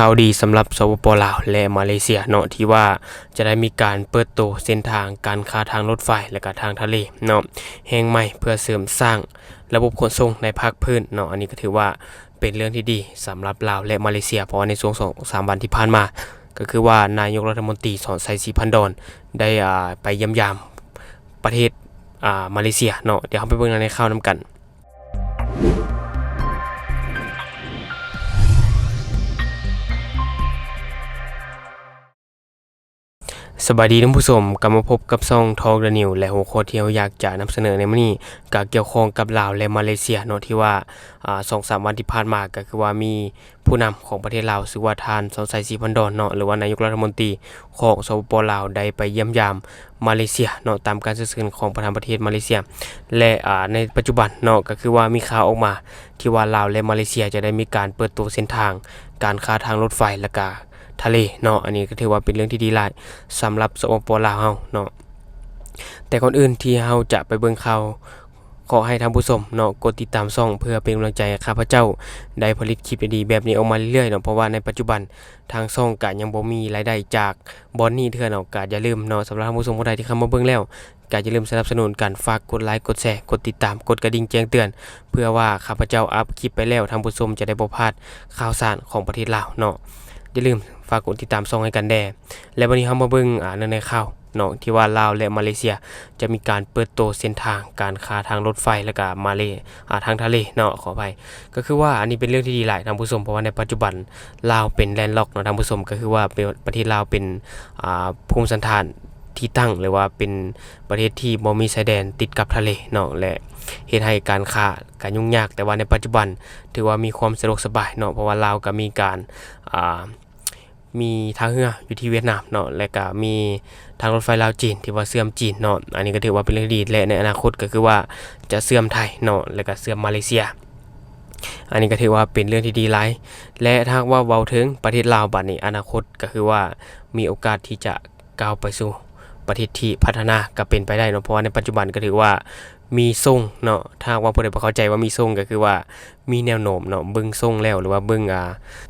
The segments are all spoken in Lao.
ຂ່າວດີສຳລັບ ສປປ ລາວ ແລະ ມາເລເຊຍເນາະ ທີ່ວ່າຈະໄດ້ມີການເປີດໂຕເສັ້ນທາງການຄ້າທາງລົດໄຟ ແລະກະທາງທະເລເນາະ ແຫ່ງໃໝ່ ເພື່ອເສີມສ້າງລະບົບຂົນສົ່ງໃນພາກພື້ນເນາະ. ອັນນີ້ກໍຖືວ່າເປັນເລື່ອງທີ່ດີສຳລັບລາວ ແລະ ມາເລເຊຍ ເພາະວ່າໃນຊ່ວງສອງສາມວັນທີ່ຜ່ານມາ ກໍຄືວ່ານາຍົກລັດຖະມົນຕີ ສອນໄຊ ສີພັນດອນ ໄດ້ ອ່າ ໄປຢ້ຽມຢາມປະເທດ ອ່າ ມາເລເຊຍເນາະ. ດຽວເຮົາໄປເບິ່ງໃນຂ່າວນຳກັນ. ສະບາຍດີທ່ານຜູ້ຊົມ, ກັບມາພົບກັບຊ່ອງ Talk the News ແລະ ຫົວຂໍ້ທີ່ເຮົາຢາກຈະນຳສະເໜີໃນມື້ນີ້ ກໍກ່ຽວຂ້ອງກັບລາວ ແລະ ມາເລເຊຍເນາະ ທີ່ວ່າ ອ່າ ສອງສາມວັນທີ່ຜ່ານມາ ກໍຄືວ່າມີຜູ້ນຳຂອງປະເທດລາວ ຊື່ວ່າທ່ານ ສອນໄຊ ສີພັນດອນເນາະ ຫຼືວ່ານາຍົກລັດຖະມົນຕີຂອງ ສປປ ລາວ ໄດ້ໄປຢ້ຽມຢາມມາເລເຊຍເນາະ ຕາມການສະເຊີນຂອງປະທານປະເທດມາເລເຊຍ ແລະ ອ່າ ໃນປັດຈຸບັນເນາະ ກໍຄືວ່າມີຂ່າວອອກມາ ທີ່ວ່າລາວ ແລະ ມາເລເຊຍຈະໄດ້ມີການເປີດໂຕເສັ້ນທາງການຄ້າທາງລົດໄຟ ແລະກະທະເລເນາະ. ອັນນີ້ກໍຖືວ່າເປັນເລື່ອງທີ່ດີຫຼາຍສຳລັບ ສປປ ລາວ ເຮົາເນາະ. ແຕ່ກ່ອນອື່ນທີ່ເຮົາຈະໄປເບິ່ງຂ່າວ ຂໍໃຫ້ທ່ານຜູ້ຊົມເນາະ ກົດຕິດຕາມຊ່ອງ ເພື່ອເປັນກຳລັງໃຈໃຫ້ຂ້າພະເຈົ້າໄດ້ຜະລິດຄລິບດີໆແບບນີ້ອອກມາເລື້ອຍໆເນາະ, ເພາະວ່າໃນປັດຈຸບັນທາງຊ່ອງກະຍັງບໍ່ມີລາຍໄດ້ຈາກບ່ອນນີ້ເທື່ອເນາະ. ກະຢ່າລືມເນາະ ສຳລັບທ່ານຜູ້ຊົມຜູ້ໃດທີ່ເຂົ້າມາເບິ່ງແລ້ວ ກະຢ່າລືມສະໜັບສະໜູນກັນ ຝາກກົດໄລ ກົດແຊ ກົດຕິດຕາມ ກົດກະດິ່ງແຈ້ງເຕືອນ ເພື່ອວ່າຂ້າພະເຈົ້າອັບຄລິບໄປແລ້ວ ທ່ານຜູ້ຊົມຈະໄດ້ບໍ່ພາດຂ່າວສານຂອງປະເທດລາວເນາະ. ຢ່າລືມຝາກກົດຕິດຕາມຊ່ອງໃຫ້ກັນແດ່. ແລະ ບັດນີ້ເຮົາມາເບິ່ງ ອ່າ ເນື້ອໃນຂ່າວເນາະ ທີ່ວ່າລາວ ແລະ ມາເລເຊຍຈະມີການເປີດໂຕເສັ້ນທາງການຄ້າທາງລົດໄຟ ແລະກະມາເລ ອ່າ ທາງທະເລເນາະ ຂໍອະໄພ. ກໍຄືວ່າອັນນີ້ເປັນເລື່ອງທີ່ດີຫຼາຍທ່ານຜູ້ຊົມ, ເພາະວ່າໃນປັດຈຸບັນລາວເປັນ landlock ເນາະທ່ານຜູ້ຊົມ, ກໍຄືວ່າເປັນ ປະເທດລາວເປັນ ອ່າ ພູມສັນຖານ ທີ່ຕັ້ງ ຫຼືວ່າເປັນປະເທດທີ່ບໍ່ມີຊາຍແດນຕິດກັບທະເລເນາະ ແລະ ເຮັດໃຫ້ການຄ້າກະຫຍຸ້ງຍາກ, ແຕ່ວ່າໃນປັດຈຸບັນຖືວ່າມີຄວາມສະດວກສະບາຍເນາະ ເພາະວ່າລາວກະມີການ ອ່າ ມີທ່າເຮືອຢູ່ທີ່ຫວຽດນາມເນາະ ແລະກະມີທາງລົດໄຟລາວຈີນທີ່ວ່າເຊື່ອມຈີນເນາະ. ອັນນີ້ກະຖືວ່າເປັນເລື່ອງທີ່ດີ ແລະໃນອະນາຄົດກະຄືວ່າຈະເຊື່ອມໄທເນາະ ແລະກະເຊື່ອມມາເລເຊຍ. ອັນນີ້ກະຖືວ່າເປັນເລື່ອງທີ່ດີຫຼາຍ ແລະຖ້າຫາກວ່າເວົ້າເຖິງປະເທດລາວບາດນີ້ ອະນາຄົດກະຄືວ່າມີໂອກາດທີ່ຈະ ກ້າວໄປສູ່ປະເທດທີ່ພັດທະນາກໍເປັນໄປໄດ້ເນາະ, ເພາະວ່າໃນປັດຈຸບັນກໍຖືວ່າມີຊົງເນາະ. ຖ້າຫາກວ່າຜູ້ໃດບໍ່ເຂົ້າໃຈວ່າມີຊົງ ກໍຄືວ່າມີແນວໂນ້ມເນາະ, ເບິ່ງຊົງແລ້ວ ຫຼືວ່າເບິ່ງ ອ່າ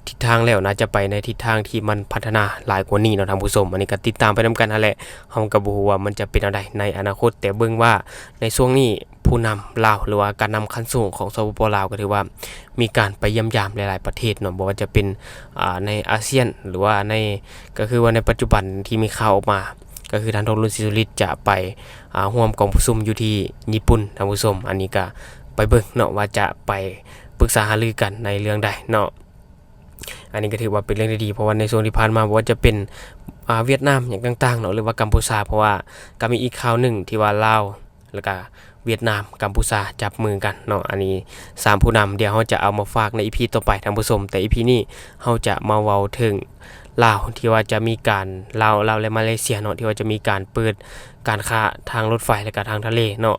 ທິດທາງແລ້ວ ໜ້າຈະໄປໃນທິດທາງທີ່ມັນພັດທະນາຫຼາຍກວ່ານີ້ເນາະທ່ານຜູ້ຊົມ. ອັນນີ້ກໍຕິດຕາມໄປນຳກັນຫັ້ນແຫຼະ, ເຮົາກໍບໍ່ຮູ້ວ່າມັນຈະເປັນແນວໃດໃນອະນາຄົດ, ແຕ່ເບິ່ງວ່າໃນຊ່ວງນີ້ ຜູ້ນຳລາວ ຫຼືວ່າການນຳຂັ້ນສູງຂອງ ສປປ ລາວ ກໍຖືວ່າມີການໄປຢ້ຽມຢາມຫຼາຍໆປະເທດເນາະ, ບໍ່ວ່າຈະເປັນ ອ່າ ໃນອາຊຽນ ຫຼືວ່າໃນ ກໍຄືວ່າໃນປັດຈຸບັນທີ່ມີຂ່າວອອກມາ ກໍຄືທ່ານທອງລຸນ ສີສຸລິດ ຈະໄປ ອ່າ ຮ່ວມກອງປະຊຸມຢູ່ທີ່ຍີ່ປຸ່ນ ທ່ານຜູ້ຊົມ. ອັນນີ້ກໍໄປເບິ່ງເນາະວ່າຈະໄປປຶກສາຫາລືກັນໃນເລື່ອງໃດເນາະ. ອັນນີ້ກໍຖືວ່າເປັນເລື່ອງທີ່ດີ ເພາະວ່າໃນຊ່ວງທີ່ຜ່ານມາ ບໍ່ວ່າຈະເປັນ ອ່າ ຫວຽດນາມຫຍັງຕ່າງໆເນາະ ຫຼືວ່າກຳປູຊາ, ເພາະວ່າກໍມີອີກຂ່າວໜຶ່ງທີ່ວ່າລາວ ແລ້ວກະຫວຽດນາມ ກຳປູຊາ ຈັບມືກັນເນາະ. ອັນນີ້ສາມຜູ້ນຳ ດຽວເຮົາຈະເອົາມາຝາກໃນອີພີຕໍ່ໄປທ່ານຜູ້ຊົມ, ແຕ່ອີພີນີ້ເຮົາຈະມາເວົ້າເຖິງລາວ ທີ່ວ່າຈະມີການ ລາວ ລາວ ແລະ ມາເລເຊຍເນາະ ທີ່ວ່າຈະມີການເປີດການຄ້າທາງລົດໄຟ ແລະກະທາງທະເລເນາະ.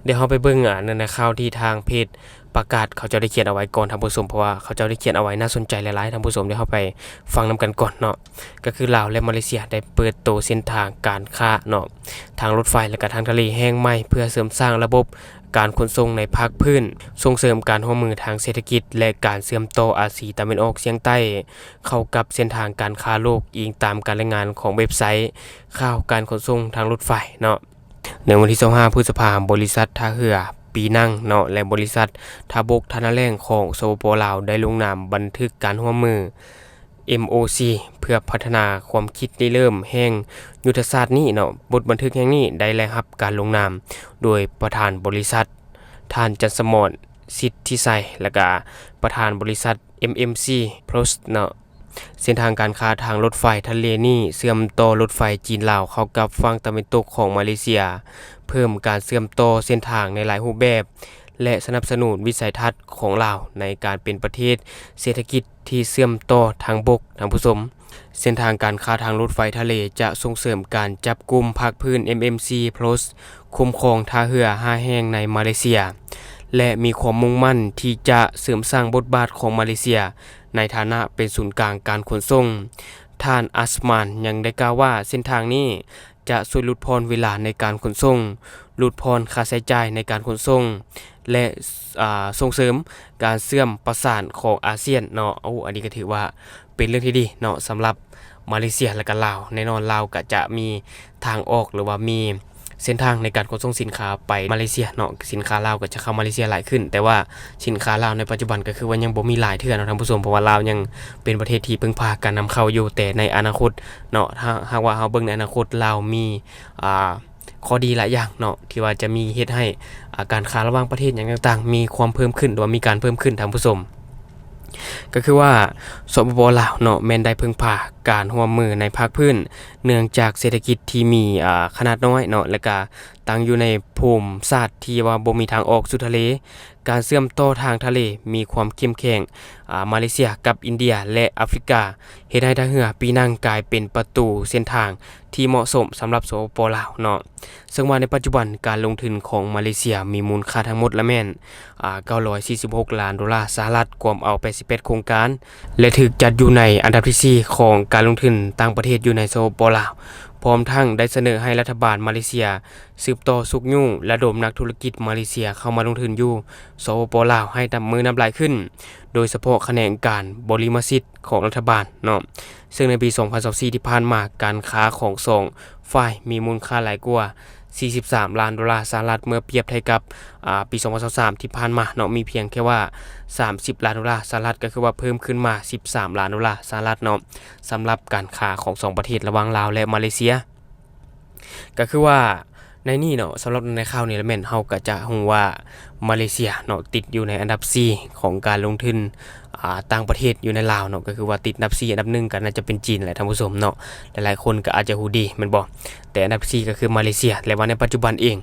ດຽວເຮົາໄປເບິ່ງ ອ່າ ໃນ ໃນຂ່າວທີ່ທາງເພຈປະກາດ ເຂົາເຈົ້າໄດ້ຂຽນເອົາໄວ້ກ່ອນທ່ານຜູ້ຊົມ, ເພາະວ່າເຂົາເຈົ້າໄດ້ຂຽນເອົາໄວ້ໜ້າສົນໃຈຫຼາຍໆທ່ານຜູ້ຊົມ. ດຽວເຮົາໄປຟັງນຳກັນກ່ອນເນາະ. ກໍຄືລາວ ແລະ ມາເລເຊຍໄດ້ເປີດໂຕເສັ້ນທາງການຄ້າເນາະ ທາງລົດໄຟ ແລະກະທາງທະເລແຫ່ງໃໝ່ ເພື່ອເສີມສ້າງລະບົບການຂົນສົ່ງໃນພາກພື້ນ, ສົ່ງເສີມການຮ່ວມມືທາງເສດຖະກິດ ແລະ ການເຊື່ອມຕໍ່ອາຊີຕາເວັນອອກສຽງໃຕ້ເຂົ້າກັບເສັ້ນທາງການຄ້າໂລກ, ອີງຕາມການລາຍງານຂອງເວັບໄຊຂ່າວການຂົນສົ່ງທາງລົດໄຟເນາະ. ໃນວັນທີຊາວຫ້າ ພຶດສະພາ, ບໍລິສັດທ່າເຮືອປີນັງເນາະ ແລະ ບໍລິສັດທ່າບົກທ່ານ້ຳແລ້ງຂອງ ສປປ ລາວ ໄດ້ລົງນາມບັນທຶກການຮ່ວມມື ເອັມໂອຊີ ເພື່ອພັດທະນາຄວາມຄິດລິເລີ່ມແຫ່ງຍຸດທະສາດນີ້ເນາະ. ບົດບັນທຶກແຫ່ງນີ້ໄດ້ໄດ້ຮັບການລົງນາມໂດຍປະທານບໍລິສັດ ທ່ານ ຈັນສະໝອນ ສິດທິໄຊ ແລະກະປະທານບໍລິສັດ ເອັມເອັມຊີ ໂພຣເຊັສ ເນາະ. ເສັ້ນທາງການຄ້າທາງລົດໄຟທະເລນີ້ເຊື່ອມຕໍ່ລົດໄຟຈີນລາວເຂົ້າກັບຝັ່ງຕາເວັນຕົກຂອງມາເລເຊຍ, ເພີ່ມການເຊື່ອມຕໍ່ເສັ້ນທາງໃນຫຼາຍຮູບແບບ ແລະ ສະໜັບສະໜູນວິໄສທັດຂອງລາວໃນການເປັນປະເທດເສດຖະກິດທີ່ເຊື່ອມຕໍ່ທາງບົກ. ທ່ານຜູ້ຊົມ, ເສັ້ນທາງການຄ້າທາງລົດໄຟທະເລຈະສົ່ງເສີມການຈັບກຸ່ມພາກພື້ນ ເອັມເອັມຊີ ໂພຣເຊັສ ຄຸ້ມຄອງທ່າເຮືອຫ້າແຫ່ງໃນມາເລເຊຍ ແລະ ມີຄວາມມຸ່ງໝັ້ນທີ່ຈະເສີມສ້າງບົດບາດຂອງມາເລເຊຍ ໃນຖານະເປັນສູນກາງການຂົນສົ່ງ. ທ່ານ ອັດສະມານ ຍັງໄດ້ກ່າວວ່າ ເສັ້ນທາງນີ້ ຈະຊ່ວຍຫຼຸດຜ່ອນເວລາໃນການຂົນສົ່ງ, ຫຼຸດຜ່ອນຄ່າໃຊ້ຈ່າຍໃນການຂົນສົ່ງ ແລະ ອາ ສົ່ງເສີມການເຊື່ອມປະສານຂອງອາຊຽນເນາະ. ໂອ້ ອັນນີ້ກໍຖືວ່າເປັນເລື່ອງທີ່ດີເນາະ ສຳລັບມາເລເຊຍ ແລະ ກະລາວ. ແນ່ນອນ ລາວກໍຈະມີທາງອອກ ຫຼືວ່າມີເສັ້ນທາງໃນການຂົນສົ່ງສິນຄ້າໄປມາເລເຊຍເນາະ, ສິນຄ້າລາວກໍຈະເຂົ້າມາເລເຊຍຫຼາຍຂຶ້ນ. ແຕ່ວ່າສິນຄ້າລາວໃນປັດຈຸບັນກໍຄືວ່າຍັງບໍ່ມີຫຼາຍເທື່ອເນາະທ່ານຜູ້ຊົມ, ເພາະວ່າລາວຍັງເປັນປະເທດທີ່ເພິ່ງພາການນຳເຂົ້າຢູ່. ແຕ່ໃນອະນາຄົດເນາະ ຖ້າຫາກວ່າເຮົາເບິ່ງໃນອະນາຄົດ ລາວມີ ອາ ຂໍ້ດີຫຼາຍຢ່າງເນາະ ທີ່ວ່າຈະມີເຮັດໃຫ້ ອາ ການຄ້າລະຫວ່າງປະເທດຫຍັງຕ່າງໆ ມີຄວາມເພີ່ມຂຶ້ນ ຫຼືວ່າມີການເພີ່ມຂຶ້ນທ່ານຜູ້ຊົມ. ກໍຄືວ່າ ສປປ ລາວເນາະ ແມ່ນໄດ້ເພິ່ງພາການຮ່ວມມືໃນພາກພື້ນ ເນື່ອງຈາກເສດຖະກິດທີ່ມີ ອາ ຂະໜາດນ້ອຍເນາະ ແລະກະຕັ້ງຢູ່ໃນພູມສາດທີ່ວ່າບໍ່ມີທາງອອກສູ່ທະເລ. ການເຊື່ອມຕໍ່ທາງທະເລມີຄວາມເຂັ້ມແຂງ ອາ ມາເລເຊຍກັບອິນເດຍ ແລະ ອາຟຣິກາ ເຮັດໃຫ້ທ່າເຮືອປີນັງກາຍເປັນປະຕູເສັ້ນທາງທີ່ເໝາະສົມສຳລັບ ສປປ ລາວເນາະ. ເຊິ່ງວ່າໃນປັດຈຸບັນການລົງທຶນຂອງມາເລເຊຍມີມູນຄ່າທັງໝົດລະແມ່ນ ອາ ເກົ້າຮ້ອຍສີ່ສິບຫົກລ້ານໂດລາສະຫະລັດ, ກວມເອົາແປດສິບແປດໂຄງການ ແລະ ຖືກຈັດຢູ່ໃນອັນດັບທີສີ່ຂອງການລົງທຶນຕ່າງປະເທດຢູ່ໃນ ສປປ ລາວ, ພ້ອມທັງໄດ້ສະເໜີໃຫ້ລັດຖະບານມາເລເຊຍສືບຕໍ່ຊຸກຍູ້ລະດົມນັກທຸລະກິດມາເລເຊຍເຂົ້າມາລົງທຶນຢູ່ ສປປ ລາວ ໃຫ້ນັບມື້ນັບຫຼາຍຂຶ້ນ, ໂດຍສະເພາະຂະແໜງການບໍລິມະສິດຂອງລັດຖະບານເນາະ. ເຊິ່ງໃນປີສອງພັນຊາວສີ່ທີ່ຜ່ານມາ ການຄ້າຂອງສອງຝ່າຍມີມູນຄ່າຫຼາຍກວ່າສີ່ສິບສາມລ້ານໂດລາສະຫະລັດ ເມື່ອປຽບໃຫ້ກັບ ອາ ປີສອງພັນຊາວສາມທີ່ຜ່ານມາເນາະ ມີພຽງແຄ່ວ່າສາມສິບລ້ານໂດລາສະຫະລັດ, ກໍຄືວ່າເພີ່ມຂຶ້ນມາສິບສາມລ້ານໂດລາສະຫະລັດເນາະ ສຳລັບການຄ້າຂອງສອງປະເທດລະຫວ່າງລາວ ແລະ ມາເລເຊຍ. ກໍຄືວ່າໃນນີ້ເນາະ ສຳລັບໃນຂ່າວນີ້ລະແມ່ນເຮົາກໍຈະຮູ້ວ່າມາເລເຊຍເນາະ ຕິດຢູ່ໃນອັນດັບສີ່ຂອງການລົງທຶນ ອາ ຕ່າງປະເທດຢູ່ໃນລາວເນາະ, ກໍຄືວ່າຕິດອັນດັບສີ່ ອັນດັບໜຶ່ງກໍໜ້າຈະເປັນຈີນແຫຼະທ່ານຜູ້ຊົມເນາະ. ຫຼາຍໆຄົນກໍອາດຈະຮູ້ດີແມ່ນບໍ່? ແຕ່ອັນດັບສີ່ກໍຄືມາເລເຊຍ ແລະ ວ່າໃນປັດຈຸບັນເອງ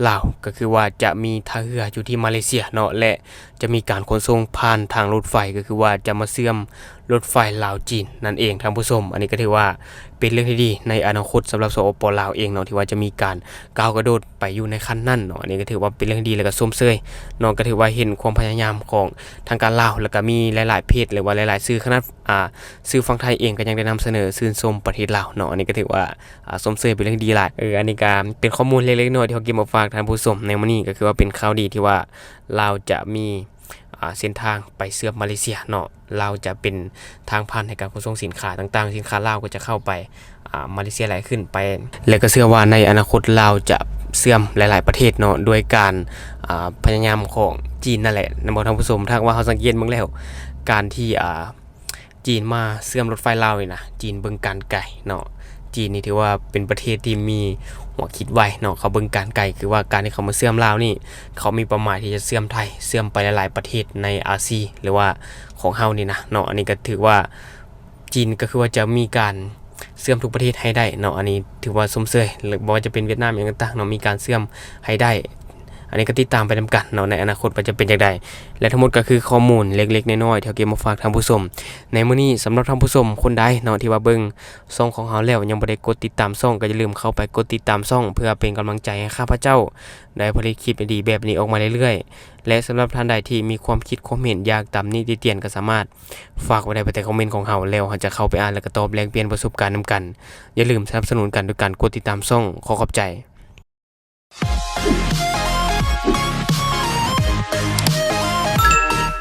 ລາວກໍຄືວ່າຈະມີທ່າເຮືອຢູ່ທີ່ມາເລເຊຍເນາະ ແລະ ຈະມີການຂົນສົ່ງຜ່ານທາງລົດໄຟ ກໍຄືວ່າຈະມາເຊື່ອມລົດໄຟລາວ-ຈີນນັ້ນເອງທ່ານຜູ້ຊົມ. ອັນນີ້ກໍຖືວ່າເປັນເລື່ອງທີ່ດີໃນອະນາຄົດສຳລັບ ສປປ ລາວ ເອງເນາະ ທີ່ວ່າຈະມີການ ກ້າວກະໂດດໄປຢູ່ໃນຂັ້ນນັ້ນເນາະ. ອັນນີ້ກໍຖືວ່າເປັນເລື່ອງທີ່ດີ ແລະ ກໍຊົມເຊີຍເນາະ, ກໍຖືວ່າເຫັນຄວາມພະຍາຍາມຂອງທາງການລາວ ແລ້ວກໍມີຫຼາຍໆເພຈ ຫຼືວ່າຫຼາຍໆສື່ຂະໜາດ ອ່າ ສື່ຝັ່ງໄທເອງກໍຍັງໄດ້ນຳສະເໜີຊື່ນຊົມປະເທດລາວເນາະ. ອັນນີ້ກໍຖືວ່າ ອ່າ ຊົມເຊີຍເປັນເລື່ອງທີ່ດີຫຼາຍ. ເອີ ອັນນີ້ກໍເປັນຂໍ້ມູນເລັກໆນ້ອຍໆທີ່ເຮົາເກັບມາຝາກທ່ານຜູ້ຊົມໃນມື້ນີ້, ກໍຄືວ່າເປັນຂ່າວດີທີ່ວ່າລາວຈະມີ ອ່າ ເສັ້ນທາງໄປເຊື່ອມມາເລເຊຍເນາະ. ລາວຈະເປັນທາງຜ່ານໃນການຂົນສົ່ງສິນຄ້າຕ່າງໆ, ສິນຄ້າລາວກໍຈະເຂົ້າໄປ ອ່າ ມາເລເຊຍຫຼາຍຂຶ້ນໄປ ແລະ ກໍເຊື່ອວ່າໃນອະນາຄົດລາວຈະເຊື່ອມຫຼາຍໆປະເທດເນາະ ດ້ວຍການ ອ່າ ພະຍາຍາມຂອງຈີນນັ້ນແຫຼະ ແມ່ນບໍ່ທ່ານຜູ້ຊົມ? ຖ້າຫາກວ່າເຮົາສັງເກດເບິ່ງແລ້ວ ການທີ່ ອ່າ ຈີນມາເຊື່ອມລົດໄຟລາວນີ້ນະ ຈີນເບິ່ງການໄກເນາະ. ຈີນນີ້ຖືວ່າເປັນປະເທດທີ່ມີຫົວຄິດໄວເນາະ, ເຂົາເບິ່ງການໄກ ຄືວ່າການທີ່ເຂົາມາເຊື່ອມລາວນີ້ ເຂົາມີເປົ້າໝາຍທີ່ຈະເຊື່ອມໄທ ເຊື່ອມໄປຫຼາຍໆປະເທດໃນອາຊີ ຫຼືວ່າຂອງເຮົານີ້ນະເນາະ. ອັນນີ້ກໍຖືວ່າ ຈີນກໍຄືວ່າຈະມີການເຊື່ອມທຸກປະເທດໃຫ້ໄດ້ເນາະ, ອັນນີ້ຖືວ່າຊົມເຊີຍ. ແລະ ບໍ່ວ່າຈະເປັນຫວຽດນາມຫຍັງຕ່າງໆເນາະ ມີການເຊື່ອມໃຫ້ໄດ້. ອັນນີ້ກໍຕິດຕາມໄປນຳກັນເນາະ ໃນອະນາຄົດວ່າຈະເປັນຈັ່ງໃດ. ແລະ ທັງໝົດກໍຄືຂໍ້ມູນເລັກໆນ້ອຍໆທີ່ເຮົາເກັບມາຝາກທ່ານຜູ້ຊົມໃນມື້ນີ້. ສຳລັບທ່ານຜູ້ຊົມຄົນໃດເນາະ ທີ່ວ່າເບິ່ງຊ່ອງຂອງເຮົາແລ້ວຍັງບໍ່ໄດ້ກົດຕິດຕາມຊ່ອງ ກໍຢ່າລືມເຂົ້າໄປກົດຕິດຕາມຊ່ອງ ເພື່ອເປັນກຳລັງໃຈໃຫ້ຂ້າພະເຈົ້າໄດ້ຜະລິດຄລິບດີໆແບບນີ້ອອກມາເລື້ອຍໆ. ແລະ ສຳລັບທ່ານໃດທີ່ມີຄວາມຄິດຄວາມເຫັນ ຢາກຕຳໜິຕິຕຽນ ກໍສາມາດ ຝາກໄວ້ໃນໃຕ້ຄອມເມັນຂອງເຮົາ ແລ້ວເຮົາຈະເຂົ້າໄປອ່ານ ແລະ ກໍຕອບແລກປ່ຽນປະສົບການນຳກັນ. ຢ່າລືມສະໜັບສະໜູນກັນດ້ວຍການກົດຕິດຕາມຊ່ອງ. ຂໍຂອບໃຈ.